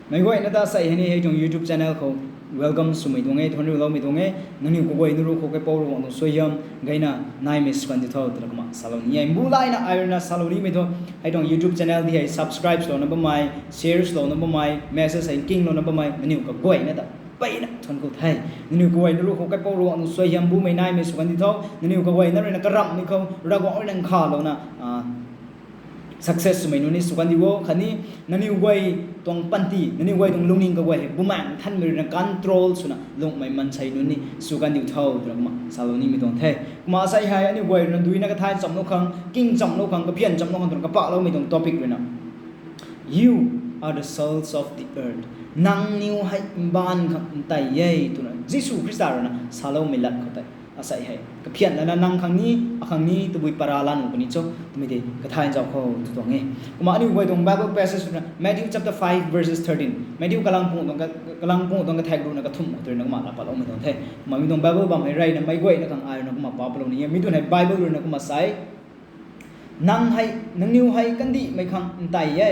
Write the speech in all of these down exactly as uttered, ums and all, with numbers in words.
Meic guayna ta sei hei ni hei tuang YouTube channel khou welcome swmei tuang e, thuanc riuloumei tuang e. Nangniw kaguayna ru khou kaipouc Ravguangc tuang suaihiam gayna naimei sw kan di tho twna kumna salou ni e. Mbu layna ai ruina salou nimei thu, hei tuang YouTube channel di hei subscribe swlouna bammei, share swlouna bammei, message hei kinglouna bammei nangniw kaguayna ta mpeyna thuanc ku the. Nangniw kaguayna ru khou kaipouc Ravguangc tuang suaihiam bumei naimei sw kan di tho. Nangniw kaguayna ruina karamhmei khou Ravguangc ruina nkhavlouna success swmei nunc ni sw kan di o. Khatni nangniw guay tuang panty, nangniw guay tuang lungning kaguay hei Bumaengh Nthanmei ruina control swna lungmei maansei nunc ni sw kan diu tho twna kumna salou nimei tuang the. Kumna sei hei aniu guay ruina duina kathay nchamlou khang, king nchamlou khang, kaphian nchamlou khang twna kapakloumei tuang topic ruina, You are the salt of the earth. Nangniw hei mbaanv khang ntei e twna Jisu Khrista ruina saloumei lat khou tei asei hei kaphian lana nang khang ni, akhang ni tabui para la nuh puni cho twmei tei kathay nzau khou tw tuang e. Kumna aniu guay tuang Bible passage ruina Matthew chapter five verses thirteen, Matthew kalang pung tuang ka, kalang pung tuang kathak ruina kathumh khou tei ruina kumna la patloumei tuang the. Kumna mi tuang Bible bam hei reyna meic guayna khang ai ruina kumna pa palou ni e. Mi tuang hei Bible ruina kumna sei, Nang hei, nangniw hei kandihmei khang ntei e.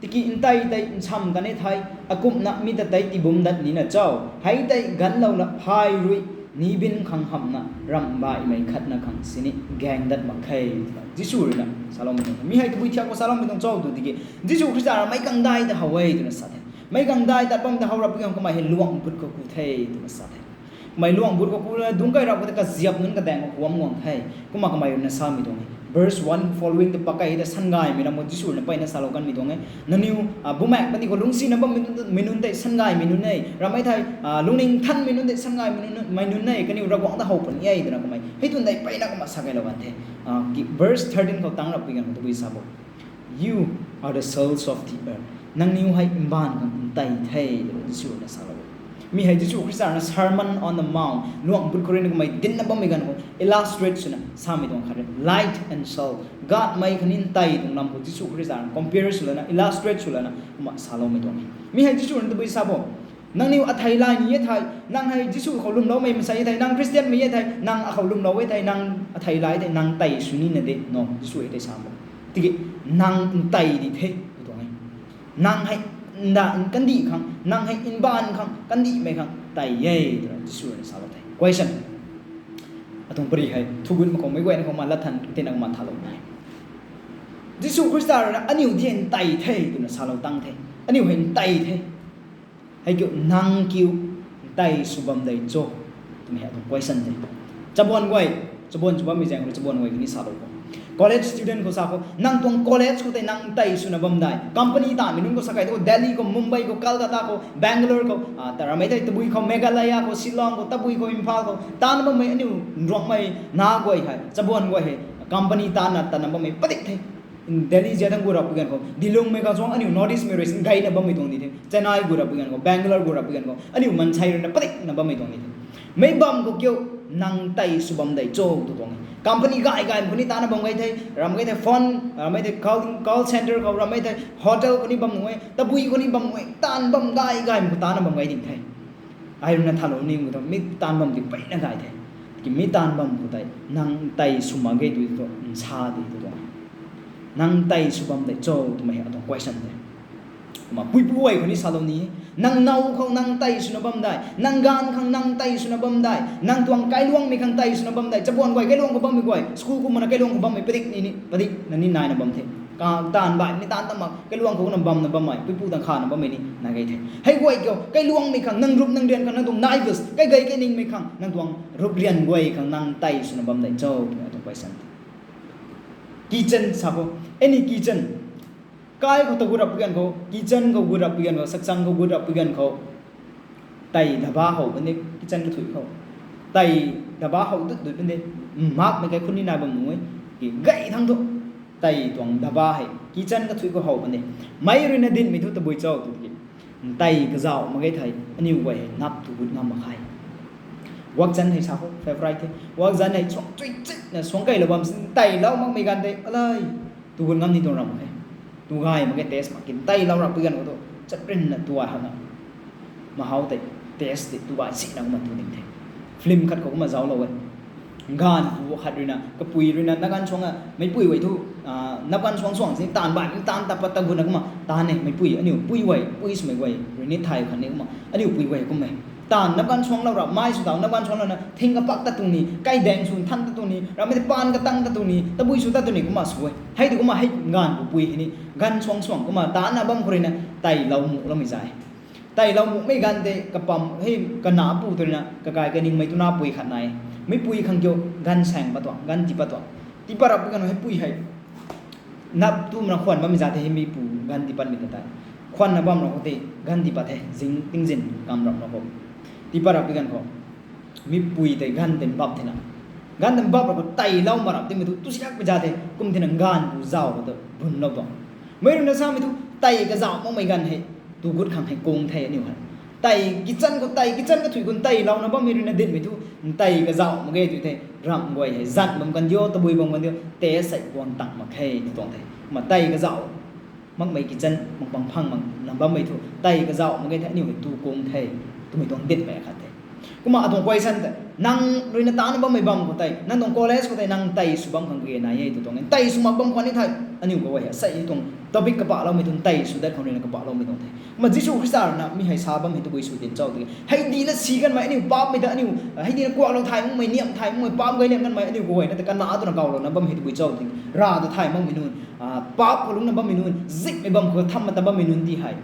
Tiki ntei tei nsam kan e thei, akumhna mi ta tei tibum dat nina cho? Hei tei ganclouna phay rui nibin khang hamhna ramh baihmei khatna khang sini gaeng dat mak khe. Jisu ruina saloumei tuang, mi hei tabui thiak khou saloumei tuang cho tw tiki, Jisu Khrista ra meic kangdai ta how e twna sa the. Meic kangdai tat bam ta how rap pui khang kamei hei luang but khou ku the twna sa the. Kamei luang but khou ku dungc kai rap khou tei kaziap nunc kadaeng khou kuam guang the. Kumna kamei ruina samei tuang e. Verse one following ta pakai ta sangaymei ram khou Jisu ruina mpeyna salou kanmei tuang e. Nangniw, Bumaengh Nthanmei khou lungcsina bammei nunc tei sangaymei nunc e. Ramei thei, lungning nthanmei nunc tei sangaymei nunc, mei nunc e. Kaniw Ravguangc ta how puni e twna kamei hei tuang dei mpeyna kumna sa kailou kan the. Verse thirteen khou tang rap pui ganv khou tabui sa bo, You are the salt of the earth. Nangniw hei mbaanv khang ntei the, Jisu ruina salou. Mi hei Jisu Khrista ruina Sermon on the Mount, luang but khou ruina kamei dinna bammei ganv khou illustrate swna samei tuang khat e. Light and salt. Gaanvmei khatni ntei tuang lam khou Jisu Khrista ruina compare swlana, illustrate swlana kumna saloumei tuang e. Mi hei Jisu ruina tabui sa bo, nangniw athei lay ni e thei, nang hei Jisu khou lwmloumei maansei e thei, nang Khristianmei e thei, nang akhou lwmlou e thei, nang athei lay thei, nang ntei sw nina de no, Jisu hei tei sa bo. Tiki nang ntei di the tw tuang e. Nang hei nda kandih khang, nang hei mbaanv khang, kandihmei khang ntei e twna Jisu ruina salou the. Question. Atuang pari hei thugut mak khou meic guayna khou ma lat than tina kumna thalou ni e. Jisu Khrista ruina aniu di hei ntei the twna salou tang the. Aniu hei ntei the. Hei kiu nang kiu ntei sw bam dei cho twmei hei atuang question de. Chabuan guay, chabuan sw bammei zaeng khou chabuan guay kani salou khou, college student khou sa khou, nang tuang college khou tei nang ntei swna bam dei? Company tanmei nunc khou sa kai tu, Delhi khou, Mumbai khou, Kolkata khou, Bangalore khou, ta ramei thei tabui khou, Meghalaya khou, Shillong khou, tabui khou, Imphal khou taanna bammei aniu Ruangmei na guay hei, chabuan guay hei company taanna tatna bammei padik the. Delhi ziathang gu rap pui ganv khou, Dilungmei khang suang aniu North Eastmei rui sin gayna bammei tuang ni the. Chennai gu rap pui ganv khou, Bangalore gu rap pui ganv khou, aniu maansei ruina padikna bammei tuang ni the. Meic bam khou kiu nang ntei sw bam dei cho tw tuang e. Company gay gay khou ni taanna bam gay the, ram gay the phone, ramei thei call, call center khou, ramei thei hotel khou ni bam nuh e, tabui khou ni bam nuh e, taanv bam gay gay khou taanna bam gay ding the. Ai ruina thalou ni khou thu mi taanv bam di mpeyna gay the. Tiki mi taanv bam khou tei nang ntei sw mak ge tw thu nsa di tw tuang e. Nang ntei sw bam dei cho twmei hei atuang question de. Kumna puipu guay khou ni salou ni, nang now khou nang ntei swna bam dei? Nang gaanv khang nang ntei swna bam dei? Nang tuang kailuangmei khang ntei swna bam dei? Chabuan guay kailuang khou bammei guay, school kumna kailuang khou bammei padik ni, padikna ni naina bam the. Ka taanv baihmei taanv ta mak, kailuang khou na bamna bammei, puipu tang khana bammei ni nai gay the. Hei guay kiu kailuangmei khang, nang rup nang rian khang, nang tuang naivas, kai gay kai ningmei khang, nang tuang rup rian guay khang nang ntei swna bam dei cho twmei atuang question the. Kitchen sa khou, any kitchen. Kai khou ta gu rap pui ganv khou, kitchen khou gu rap pui ganv khou, sakchang khou gu rap pui ganv khou, tei daba how puni, kitchen kathuic khou. Tei daba how dut dut puni, makmei kaikhunc ni nai bam nuh e. Ki gay thangc thu, tei tuang daba hei kitchen kathuic khou how puni. Meic ruina dinhmei thu tabui cho tw tiki, ntei kazauh mak ge thei aniu guay hei nap tu gut ngam mak khe. Guakzan hei sa khou favourite the. Guakzan hei suang chui chitna suang keylou bam si, nteilou makmei ganv tei alai, tu gut ngam ni tuang ram mak khe. Tu gay mak ge, taste mak ki, nteilou rap pui ganv khou tu chatrinna tu gay hana, mahau tei, taste tei tu gay sina kumna tu ding the. Film khat khou kumna zauclou e. Gaanvpu khat ruina, kapui ruina, naganv suang a, meicpui guay thu, naganv suang suang si, taanv baihmei taanv ta pat ta guna kumna, taanv e, meicpui, aniu pui guay, pui swmei guay, ruina thay khat ni kumna, aniu pui guay kum e. Taanv naganv suang lou ra, mai sw tau, naganv suang lou na, thing kapak ta tuang ni, kaidaeng sw nthan ta tuang ni, ramei ta paan katang ta tuang ni, tabui sw ta tuang ni kumna sw e. Hei tu kumna hei gaanvpu pui hei ni, ganv suang suang kumna, taanv na bam khou ruina, teilou mu loumei zay. Teilou mumei ganv tei kapam hei kana pu tu ruina kakai kaningmei tuna pui khat nai. Meicpui khang kiu ganv saeng pat tuang, ganv tii pat tuang. Tii pat rap ganv hei pui hei. Nap tu mana khwan bammei za the hei meipu ganv tii patmei ta tei. Khwanna bam ra khou tei ganv tii pat the, zing tingzin kam rap ra khou. Tii pat rap ganv khou. Meicpui tei ganv tei bap thena. Ganv tei bap ra khou teilou ma rap timei tu, tu siak pui za the, kum thena gaanvpu zauh khou tu bunlou tuang. Mei ruina samei tu, tei kazauh makmei ganv hei, tu gut khang hei kung the aniu hei. Tei kitchen khou, tei kitchen kathui khou teilouna bammei ruina dinmei thu, ntei kazauh mak ge tu the, ramh guay hei, zan bam kan dio, tabui bam kan dio, tei sei guang tang mak khe tu tuang the. Kumna tei kazauh makmei kitchen, makpang phang mak na bammei thu, tei kazauh mak ge the, aniu hei tu kung the, twmei tuang dinmei khat the. Kumna atuang question tei, nang ruina taanv bammei bam khou tei, nang tuang college khou tei, nang tei sw bam khang ge nai e tu tuang e. Tei sw mak bam khwan ni thei, aniu khou e, sei tuang topic kapahloumei tuang tei sw dat khang ruina kapahloumei tuang the. Kumna Jisu Khrista ruina mi hei sa bam hei tabui sw tin chau tiki. Hei dina si kanmei aniu paapmei ta aniu, hei dina kuaklou thay makmei, niam thay makmei, paap gay liang kanmei aniu khou e na ta kana twna kawlouna bam hei tabui chau tiki. Rav ta thay makmei nunc, paap khou lungcna bammei nunc, zikmei bam khou tham ma ta bammei nunc di hei.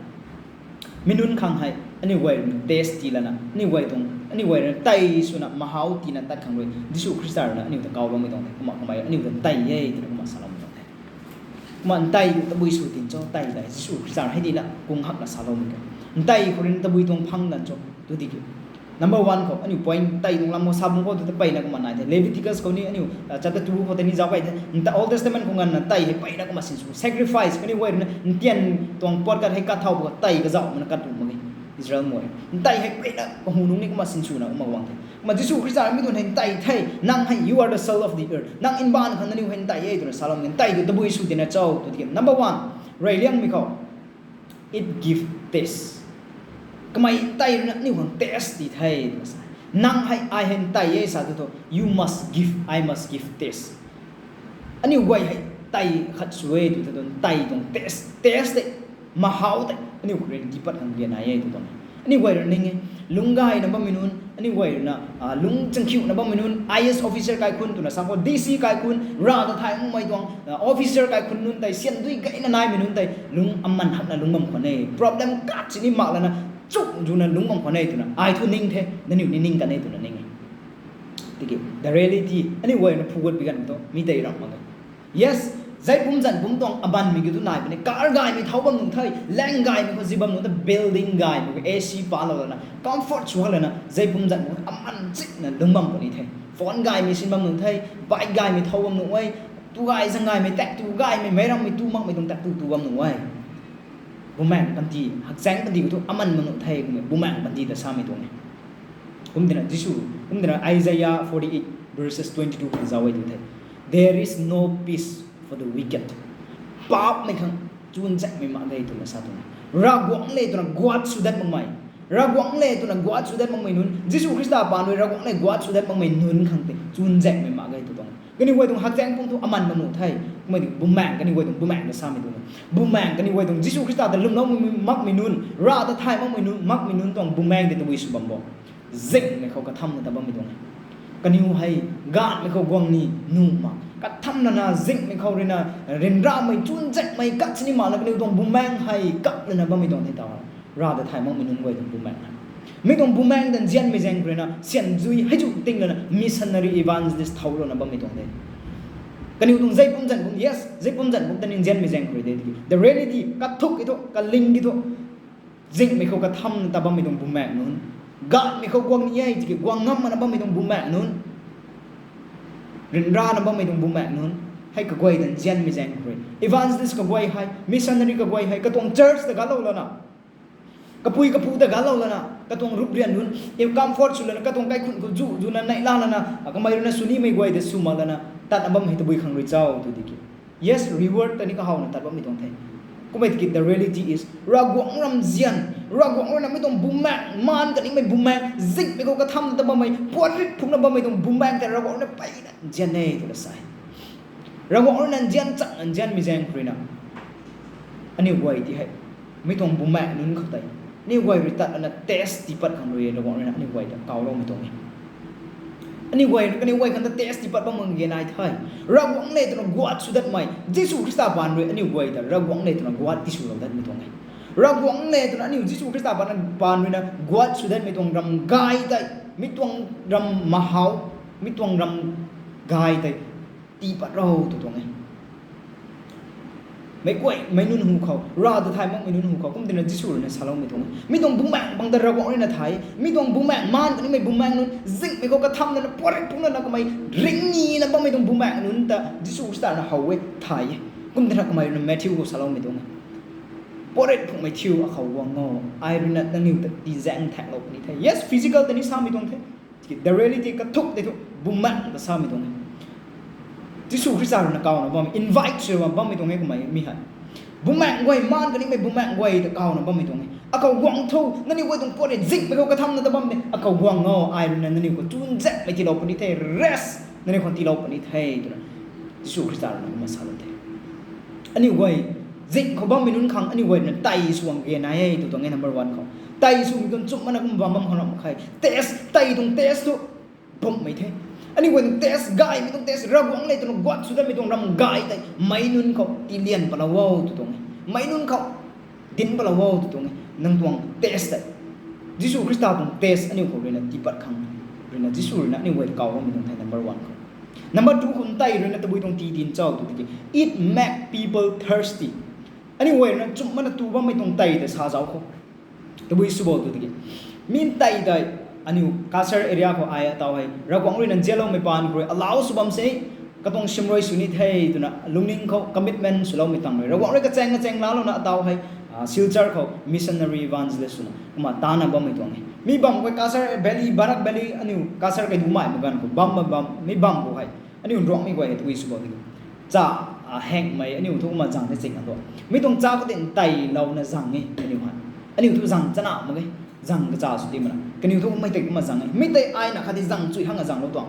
Mi nunc khang hei, aniu guay ruina test tii lana, aniu guay tuang, aniu guay ruina tei swna mahau tiina tat khang rui, Jisu Khrista ruina aniu ta kawloumei tuang the, kumna kamei aniu ta tei e twna kumna saloumei tuang the. Kumna ntei tabui sw tin cho, tei tei Jisu Khrista hei dina kung hakna saloumei tuang. Ntei khou ruina tabui tuang phang dan cho, tu tiki. Number one khou, aniu point tei tuang lam khou sa bam khou tu ta peyna kumna nai the. Leviticus khou ni aniu chapter two khou tei ni zauc kei the. Nta Old Testament khou nganvna tei hei peyna kumna sinsw. Sacrifice kaniw guay ruina ntian tuang puat kat hei kat thau bu tei kazauh mana kat tu mak e. Israel mei ntei hei peyna kahu nungc ni kumna sinswna kumna guang the. Kumna Jisu Khrista mi tuang hei ntei the, nang hei, you are the salt of the earth. Nang mbaanv khang nangniw hei ntei e twna salou e. Ntei tu tabui sw tina cho tu tiki. Number one, reyliangmei khou. It give taste. Kamei ntei ruina aniu khang taste ti the twna sa. Nang hei ai hei ntei e sa tu thu, you must give, I must give taste. Aniu guay hei tei khat sw e tu thu, ntei tuang taste, taste tei, mahau tei aniu khou ruina tiipat khang ge nai e tu tuang. Aniu guay ruina ning e, lungc gayna bammei nunc, aniu guay ruina lungc changkhiuna bammei nunc, I A S officer kaikhunc twna sa khou, D C kaikhunc, rav ta thay makmei tuang officer kaikhunc nunc tei siandui gayna naimei nunc tei lungc aman hakna lungc bam khwan e. Problem kat sini mak lana chuk zuna lungc bam khwan e twna ai thu ning the, nangniw ni ning kan e twna ning e. Tiki the reality aniu guay ruina phu gut pi ganv tu mi tei ram mak e. Yes, zei pumzan pum tuang abanmei kiu tu nai puni, car gaymei thau bam nuh the, lang gaymei khou zi bam nuh the, building gaymei khou A C palou lana comfort sw lana zei pumzan pum aman chikna lungc bam puni the. Phone gaymei sin bam nuh the, bike gaymei thau bam nuh e, tu gay zang gaymei tak tu gaymei meic rammei tu makmei tuang tak tu tu bam nuh e. Bumaengc panty, hakchaengc panty khou thu aman mak nuh the kummei Bumaengc panty ta samei tuang e. Kum tina Jisu, kum tina Isaiah forty-eight verses twenty-two khang zauc e tu the. There is no peace for the wicked. Paapmei khang chunzaekmei mak ge twna sa tuang e. Ravguangc le twna guat sw dat makmei, Ravguangc le twna guat sw dat makmei nunc, Jisu Khrista paan rui Ravguangc le guat sw dat makmei nunc khang tei chunzaekmei mak ge tu tuang e. Kaniw guay tuang hakchaengc pum thu aman mak nuh the. Kummei di Bumaengc, kaniw guay tuang Bumaengc ta samei tuang e. Bumaengc kaniw guay tuang Jisu Khrista ta lwmloumei makmei nunc, rav ta thay makmei nunc, makmei nunc tuang Bumaengc tei tabui sw bam bo. Zingmei khou kathamna ta bammei tuang e. Kaniw hei gaanhmei khou guang ni nuh mak, kathamna na zingmei khou ruina ryanramei chunzaekmei kat sini makna kaniw tuang Bumaengc hei kap lana bammei tuang the ta. Rav ta thay makmei nunc guay tuang Bumaengc hei. Mi tuang Bumaengc ta nzianmei zaeng khou ruina sianzui hei zu ting lana missionary evangelist thaulouna bammei tuang de. Kaniw tuang zei pumzan kum, yes, zei pumzan kum ta ni nzianmei zaeng khou rui de tiki. The reality, kathuk ki thu, kaling ki thu, zingmei khou kathamna ta bammei tuang Bumaengc nunc, gaanhmei khou guang ni e tiki guang ngam mana bammei tuang Bumaengc nunc, ryanrana bammei tuang Bumaengc nunc hei kaguay ta nzianmei zaeng khou rui, evangelist kaguay hei, missionary kaguay hei, katuang church ta galou lana, kapui kapu ta galou lana, katuang rup rian nunc comfort sw lana, katuang kaikhunc khou zu zuna neihla lana, kamei ruina swnimei guay ta sw mak lana tatna bam hei tabui khang rui chau tu tiki. Yes, reward ta ni kahawna tat bammei tuang the. Kummei tiki the reality is, Ravguangc ramzian, Ravguangc rui na mi tuang bumaeng, maan kanimei bumaeng, zingmei khou kathamna ta bammei, puatrit phungna bammei tuang bumaeng tei Ravguangc rui na mpeyna nzian e twna sa e. Ravguangc rui na nzian chakna nzianmei zaeng khou rui na, aniu guay ti hei, mi tuang bumaeng nunc khou tei, aniu guay rui tat lana test tii pat khang rui Ravguangc rui na aniu guay ta kawloumei tuang e. Aniu guay, kaniw guay khang ta test tii pat bam khang ge nai the. Ravguangc le twna guat sw datmei Jisu Khrista paan rui aniu guay ta Ravguangc le twna guat tiswlou datmei tuang e. Ravguangc le twna aniu Jisu Khrista paan, paan rui na guat sw datmei tuang ram gay tei, mi tuang ram mahaw, mi tuang ram gay tei tii pat ro tw tuang e. Meic guay, meic nunc hu khou, Rav ta thay makmei nunc hu khou, kum tina Jisu rui na saloumei tuang e. Mi tuang bumaeng bang ta Ravguangc rui na thay, mi tuang bumaeng, maan kanimei bumaeng nunc, zingmei khou kathamna na, puatrit phungna na kamei, ringnina bammei tuang bumaeng nunc ta Jisu Khrista na how e, thay e. Kum tina kamei rui na Matthew khou saloumei tuang e. Puatrit phungmei thiu akhou guang o, ai rui na nangniw ta tizaeng thaklou puni the. Yes, physical ta ni samei tuang the. The reality kathuk tei thu, bumaeng ta samei tuang e. Jisu Khrista rui na kawna bam, invite sw bam, bammei tuang e kamei mi hei. Bumaeng guay, maan kanimei bumaeng guay ta kawna bammei tuang e. Akhou guang tho, nangniw guay tuang puatrit zingmei khou kathamna ta bam de, akhou guang o, ai rui na nangniw khou chunzaekmei tiilou puni the, rest nangniw khou tiilou puni the twna Jisu Khrista rui na kumna salou the. Aniu guay, zing khou bammei nunc khang aniu guay na tei sw bam ge nai e tw tuang e number one khou. Tei swmei tuang chumh mana kum bam bam khang ram khe. Test, tei tuang test thu bumhmei the. Aniu guay tuang test, gaymei tuang test, Ravguangc le twna guat sw datmei tuang ram gay tei meic nunc khou tiilian palou o tw tuang e. Meic nunc khou dinc palou o tw tuang e. Nang tuang test tei, Jisu Khrista tuang test aniu khou rui na tii pat khang rui na Jisu rui na aniu guay ta kawloumei tuang the number one khou. Number two khou tei rui na tabui tuang tii dinc cho tw tiki, it make people thirsty. Aniu guay rui na chumh mana tu bammei tuang tei ta sa zauc khou. Tabui sw bo tw tiki, mi tei tei aniu Cachar area khou ai ataw hei Ravguangc rui na nzianloumei paan khou rui allow sw bam sini, katuang simrui sw ni the twna lungning khou commitment swloumei tang rui Ravguangc rui kachaeng kachaeng laalouna ataw hei, ah, Silchar khou missionary evangelist swna kumna taanna bammei tuang e. Mi bam khou Cachar Valley, Barak Valley, aniu Cachar kei dumaimei ganv khou bam bam bam, mi bam khou hei aniu Ruangmei guay hei tabui sw bo tiki, cha, ah, hengmei aniu thu kumna zang the ching a tu. Mi tuang cha khou tei nteylouna zang e aniu hei. Aniu thu zang chana mak ge, zang kacha sw ti mana. Kaniw thu mei tei kumna zang e. Mi tei ai na khat di zang chui hang a zanglou tuang.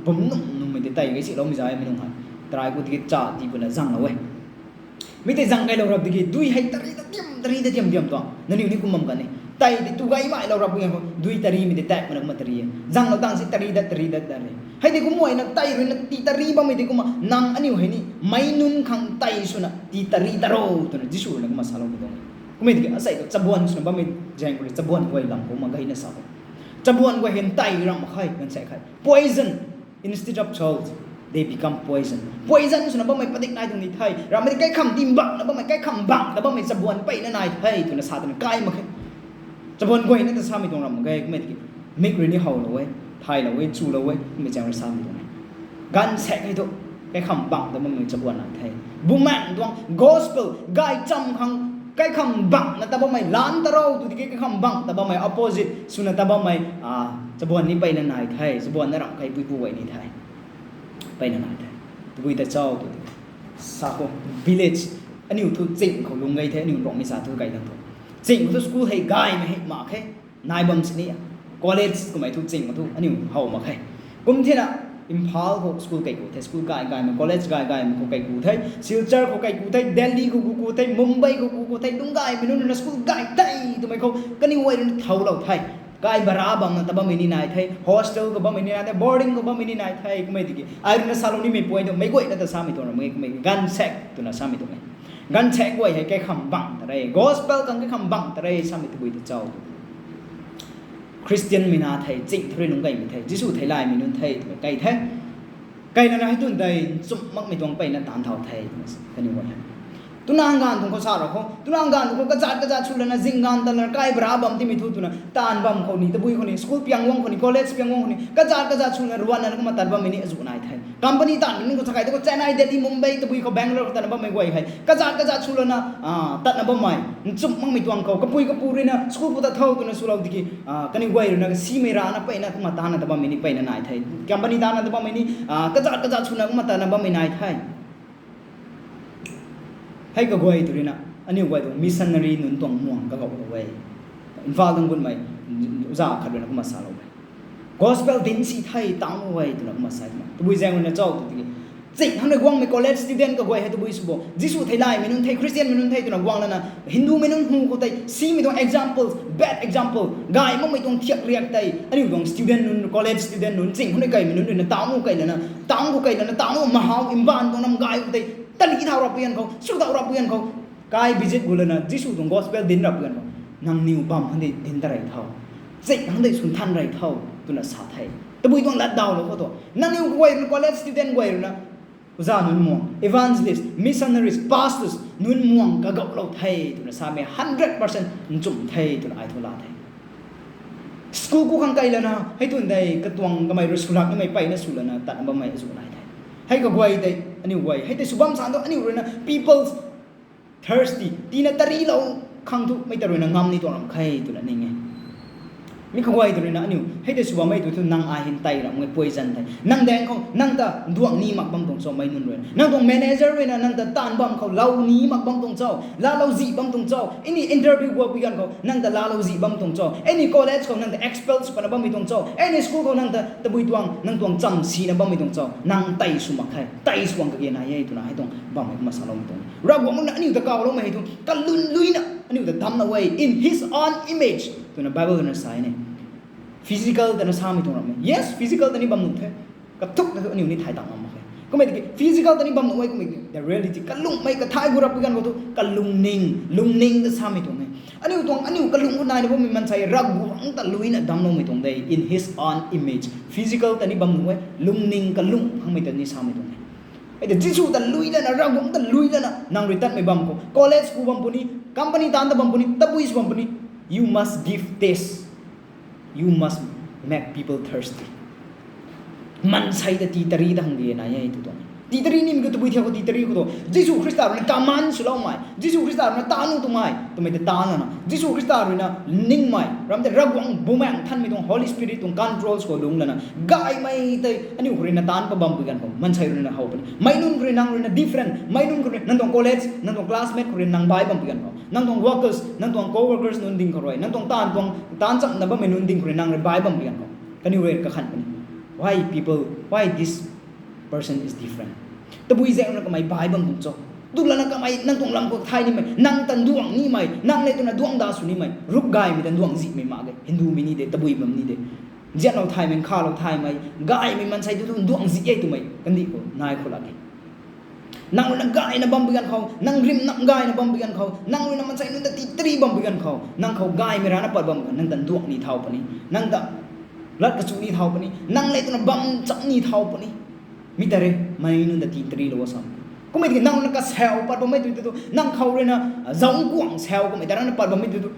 Bum num nummei tei tei gei siloumei zay mi nung hei. Tarai khou tiki cha tii puna zanglou e. Mi tei zang kailou rap tiki, dui hei tari ta tiam, tari ta tiam tiam tuang. Nangniw ni kum bam kan e. Tei tei tu gaymei lou rap nge khou, dui tarimei tei tak mana kumna tari e. Zanglou tang si tari dat, tari dat dat re. Hei tei kum guay na tei rui na tii tari bammei tei kumna, nang aniu hei ni meic nunc khang tei swna tii tari ta ro twna Jisu rui na kumna saloumei tuang e. Kummei tiki asei tu chabuan swna bammei zaeng khou rui chabuan guay lam kumna gayna sa khou. Chabuan guay hei ntey ram mak khe, ganv sa khe. Poison, instead of salt, they become poison. Poison swna bammei padik nai tuang ni the. Ramei tei kaikham timbangna bammei, kaikham bangna bammei chabuan mpeyna nai the twna sa twna kai mak khe. Chabuan guayna ta samei tuang ram mak ge, kummei tiki mik rui ni howlou e, thaylou e, chulou e, kummei zaeng rui samei tuang e. Ganv sa khe thu, kaikham bangna bammei chabuan nai the. Bumaeng tuang gospel, gaychamv khang, kaikham bangna ta bammei, lan ta ro tw tiki kaikham bangna ta bammei, opposite swna ta bammei, ah, chabuan ni mpeyna nai the, chabuan na ram khe puipu guay ni the. Mpeyna nai the. Tabui ta cho tw tiki, sa khou, village, aniu thu ching khou lung gay the, aniu Ruangmei sa thu gay dang thu. Ching khou thu school hei gaymei hei mak khe, nai bam sini. College kummei thu ching khou thu aniu how mak khe. Kum thena, Imphal khou school kaiku the, school gay gaymei, college gay gaymei khou kaiku the, Silchar khou kaiku the, Delhi khou ku ku the, Mumbai khou ku ku the, lungc gaymei nunc rui na school gay tei twmei khou kaniw guay rui na thowlou the. Kai bara bangna ta bammei ni nai the, hostel khou bammei ni nai the, boarding khou bammei ni nai the, kummei tiki ai rui na salou nimei point tu meic guayna ta samei tuang ram mak ge, kummei ganv sa twna samei tuang e. Ganv sa guay hei kaikham bang ta re, gospel khang kaikham bang ta re samei tabui ta cho. Khristianmei na the, ching thu rui lungc gaymei the, Jisu theilaymei nunc the twmei kai the. Kai lana hei tun tei nchumh makmei tuang mpeyna taanv thau the twna kaniw guay hei. Twna hang ganv tuang khou sa ra khou, twna hang ganv tuang khou kazat kazat sw lana zing ganv ta lana kai bara bam timei thu twna taanv bam khou ni, tabui khou ni, school piang guang khou ni, college piang guang khou ni, kazat kazat swna ruanna kumna tat bammei ni azuh nai the. Company taanvmei nunc khou sa kai tu khou Chennai, Delhi, Mumbai, tabui khou Bangalore khou tatna bammei guay hei kazat kazat sw lana, ah, tatna bammei nchumh makmei tuang khou kapui kapu rui na school pu tat tho twna swlou tiki, ah, kaniw guay rui na kasimei rana mpeyna kumna taanna ta bammei ni mpeyna nai the. Company taanna ta bammei ni, ah, kazat kazat swna kumna tatna bammei nai the. Hei kaguay tu rui na Aniu guay tuang missionary nunc tuang muang kagou lou e. Imphal tuang gunmei, uza khat ruina kumna salou e. Gospel dinc si the, tang e twna kumna sa e. Tabui zaeng ruina cho tw tiki, ching hang rui guangmei college student kaguay hei tabui sw bo. Jisu theilaymei nunc the, Christianmei nunc the twna guang lana, Hindumei nunc hu khou tei, simei tuang examples, bad example, gay makmei tuang thiak riak tei, aniu tuang student nunc, college student nunc, ching hang rui kaimei nunc ruina tang e kai lana, tang e kai lana, tang e mahau, imban tuang nam gay khou tei, tali thau rap puian khou, sw thau rap puian khou, kai visit gu lana, Jisu tuang gospel dinc rap puian khou, nangniw bam hang di dinc ta rei tho. Ching hang di swn than rei tho, twna sa the. Tabui tuang lat daw lou khou tu. Nangniw guay ruina college student guay ruina, uza nunc muang, evangelist, missionaries, pastors, nunc muang kagou lou the, twna samei hundred percent nchumh the, twna ai thu la the. School ku khang kai lana, hei tun dei, katuang kamei rui swlak nimei peyna sw lana, tatna bammei azu nai the. Hei kaguay tei, aniu guay, hei tei sw bam san tu, aniu ruina, people's thirsty, tina tarilou khang thu, mei ta ruina ngam ni tuang ram khe, twna ning e. Mi kaguay ta ruina aniu, hei tei sw bammei tu thu nang ai hyn tei ram nge poison the. Nang daeng khou, nang ta duang ni mak bam tuang cho mei nunc ruina. Nang tuang manager ruina, nang ta taanv bam khou lou ni mak bam tuang cho, laalou zih bam tuang cho. Any interview guang puian khou, nang ta laalou zih bam tuang cho. Any college khou nang ta expel sw pana bammei tuang cho. Any school khou nang ta tabui tuang, nang tuang cham sina bammei tuang cho. Nang tei sw mak khe, tei sw bang kage nai e, twna hei tuang bammei kumna saloumei tuang. Ravguangc ruina aniu ta kawloumei hei thu, kalun luina, aniu ta damcna e, in his own image, twna Bible ruina sa e ne. Physical ta na samei tuang ram e. Yes, physical ta ni bam nuh the. Kathuk na thu aniu ni thay tang mak khe. Kummei tiki physical ta ni bam nuh e, kummei tiki the reality, kalungmei kathay gu rap puian khou thu, kalungning, lungning ta samei tuang e. Aniu tuang, aniu kalung khou naina bammei mansei Ravguangc ta luina damcloumei tuang de, in his own image. Physical ta ni bam nuh e, lungning kalung khangmei ta ni samei tuang e. Hei ta Jisu ta lui lana, Ravguangc ta lui lana, nang rui tatmei bam khou, college ku bam puni, company taanv ta bam puni, tabui sw bam puni, you must give taste. You must make people thirsty. Mansei ta tii tari ta hang di nai e tu tuang. Tii tari nimei khou tabui thiak khou tii tari khou tu, Jisu Khrista ruina command swloumei, Jisu Khrista ruina ta nuh twmei, twmei ta ta lana, Jisu Khrista ruina ningmei ram tei, Ravguangc Bumaengh Nthanmei tuang Holy Spirit tuang controls khou lungc lana, gaymei tei aniu khou ruina taanc pa bam puigan khou, mansei ruina how puni. Meic nunc khou rui nang ruina different, meic nunc khou rui nang tuang college, nang tuang classmate khou rui nang bai bam puigan khou, nang tuang workers, nang tuang co-workers nunc ding khou rui, nang tuang taanv tuang, taanv chamna bammei nunc ding khou rui nang rui bai bam puigan khou, kaniw rui kakhan puni. Why people, why this person is different? Tabui zaeng ruina kamei bai bam tuang cho? Tulana kamei nang tuang lam khou thay nimei, nang ta nduang nimei, nang le twna duang da sw nimei, ruk gaymei ta nduang zihmei mak ge, Hindumei ni de, tabui bam ni de. Nzianlou thaymei, nkhavlou thaymei, gaymei mansei tu thu nduang zih e twmei kandih khou nai khou lak e. Nang ruina gayna bam puigan khou, nang rimnam gayna bam puigan khou, nang ruina mansei nunc ta tii tari bam puigan khou, nang khou gaymei rana pat bam khou, nang ta nduang ni thau puni, nang ta lat kachu ni thau puni, nang le twna bam cham ni thau puni. Mi ta rui meic nunc ta tii tarilou sam. Kummei tiki nang ruina kasau pat bammei tu tu, nang khou ruina, zauc kuang sau kummei ta rana pat bammei tu tu,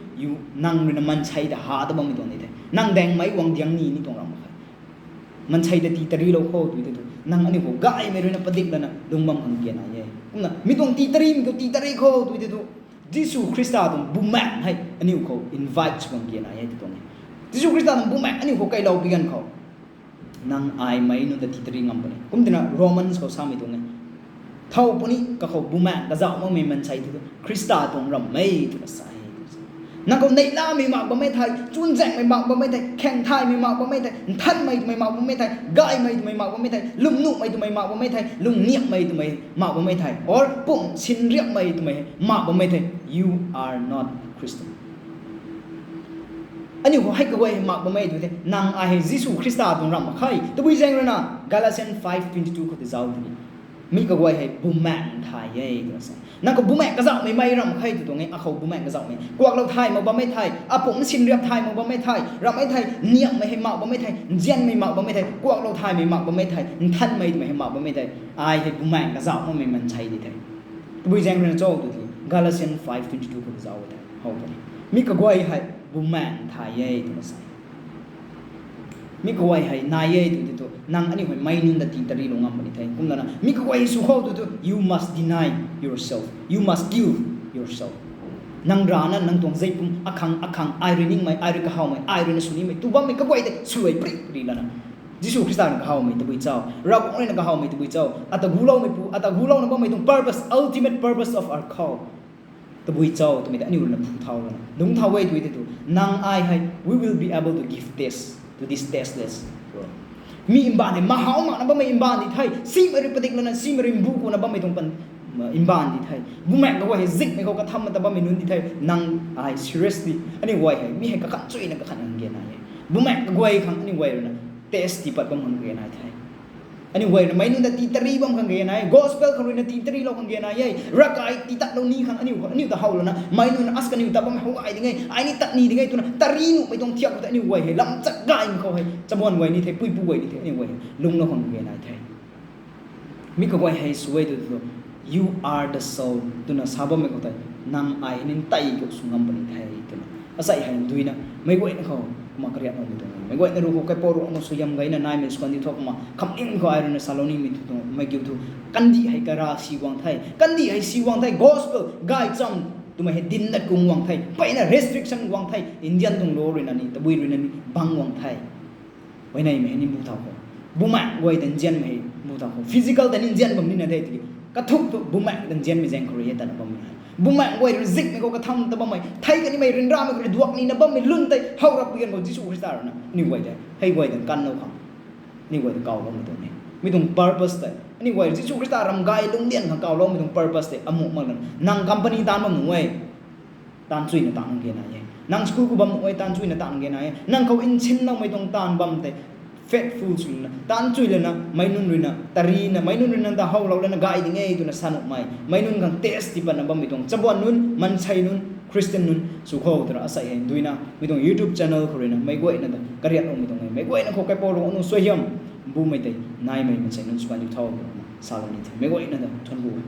nang ruina mansei ta ha ta bammei tuang ni the. Nang daengmei guang diang ni ni tuang ram mak khe. Mansei ta tii tarilou khou tu tu, nang aniu khou gaymei ruina padik lana lung bam khang kian nai e. Kumna mi tuang tii tarimei khou tii tari khou tu tu, Jisu Khrista tuang Bumaengh hei aniu khou invite sw bam kian nai e tu tuang e. Jisu Khrista tuang Bumaengh aniu khou kailou puigan khou, nang ai meic nunc ta tii tari ngam puni. Kum tina Romans khou samei tuang e. Thow puni, kakhou Bumaengh kazauh makmei mansei tu tu, Khrista tuang rammei twna sa e. Nang khou neihlamei mak bammei thei, chunzaenghmei mak bammei thei, khaengthaymei mak bammei thei, nthanmei twmei mak bammei thei, gaymei twmei mak bammei thei, lwmnuhmei twmei mak bammei thei, lungniamhmei twmei mak bammei thei, or pumh sinriapmei twmei mak bammei thei, you are not Christian. Aniu khou hei kaguay hei mak bammei tu the, nang ai hei Jisu Khrista tuang ramh mak khe. Tabui zaeng ruina Galatians five twenty two khou tei zauc tiki, mi kaguay hei Bumaengh thay e twna sa. Nang khou Bumaengh kazauhmei mei ramh mak khe tu tuang e, akhou Bumaengh kazauhmei. Kuaklou thay mak bammei thei, apumh sinriap thay mak bammei thei, ramhmei thei, niamhmei hei mak bammei thei, nzianmei mak bammei thei, kuaklou thaymei mak bammei thei, nthanmei twmei hei mak bammei thei, ai hei Bumaengh kazauh makmei mansei di the. Tabui zaeng ruina cho tu ti, Galatians five twenty two khou zauc the, how the. Mi kaguay hei Bumaengh thay e twna sa. Mi kaguay hei nai e tu ti tu, nang aniu hei meic nunc ta tii tarilou ngam puni the. Kumlana mi kaguay sw khou tu tu, you must deny yourself, you must kill yourself. Nang rana nang tuang zeipum akhang akhang, ai rui ningmei, ai rui kahawmei, ai ruina sw nimei tu bammei kaguay tei swluai prik ri lana, Jisu Khrista ruina kahawmei tabui cho, Ravguangc ruina kahawmei tabui cho, ata guloumeipu, ata gulouna bammei tuang purpose, ultimate purpose of our call. Tabui cho twmei ta aniu ruina phu thau ruina lungc thau e tw tei tu, nang ai hei we will be able to give test to this testless world. Mi mbaanv hei mahaw makna bammei mbaanv di the, simei rui padik lana simei rui mbu kuna bammei tuang pan mbaanv di the. Bumaengh kaguay hei zikmei khou katham ta bammei nunc di the. Nang ai seriously aniu guay hei mi hei kakhat chuyna kakhat nang ge nai e. Bumaengh kaguay khang aniu guay ruina test tii pat bam khang ge nai the. Aniu guay ruina meic nunc ta tii tari bam khang ge nai e. Gospel khang ruina tii tarilou khang ge nai e. Ravkai tii tatlou ni khang aniu aniu ta how lana meic nunc as kaniw ta bam how ai ding e, ai ni tat ni ding e twna tari nuhmei tuang thiak khou ta aniu guay hei lam chat gaymei khou hei chabuan guay ni the, puipu guay ni the, aniu guay hei lungclou khang ge nai the. Mi kaguay hei sw e tw tu, you are the salt twna sa bammei khou tei, nang ai hei nin tei kiu sw ngam puni the twna asei hei nduina meic guayna khou kumna kariat loumei tuang e. Meic guayna ru khou kaipouc ruangnu suaihiam gayna naimei sw kan di thu kumna khamling khou ai ruina salou nimei tu tuang mei kiu thu, kandih hei kara si guang the, kandih hei si guang the, gospel gaychamv twmei hei dindat kung guang the, mpeyna restriction guang the, Indian tuang law ruina ni tabui ruina ni bang guang the. Huayneymei hei ni mbu thau khou, bumaengh guay ta nzianmei hei mbu thau khou, physical ta ni nzian bam nina the tiki, kathuk thu bumaengh ta nzianmei zaeng khou rui e tana bammei hei, bumaengh guay rui zikmei khou katham ta bammei thei kanimei ryanramei khou rui duak nina bammei lun tei how rap pui ganv khou Jisu Khrista ruina aniu guay tei hei guay ta kanlou khang aniu guay ta kawloumei tuang e. Mi tuang purpose tei aniu guay Jisu Khrista ram gay lungcdian khang kawloumei tuang purpose tei amuh mak lana nang company taanv bam nuh e, taanv chuyna taanv ge nai e. Nang school khou bam nuh e, taanv chuyna taanv ge nai e. Nang khou nsinloumei tuang taanv bam tei faithful swna taanv chui lana meic nunc ruina tarina meic nunc ruina ta howlou lana gay ding e twna sa nuhmei, meic nunc khang test tii patna bammei tuang chabuan nunc, maansei nunc, Christian nunc sw khou twna asei hei nduina mi tuang YouTube channel khou ruina meic guayna ta kariat loumei tuang e. Meic guayna khou kaipouc ruangnu suaihiam bumei tei naimei maansei nunc sw kan di thau twna salou ni the. Meic guayna ta thuanc ku e.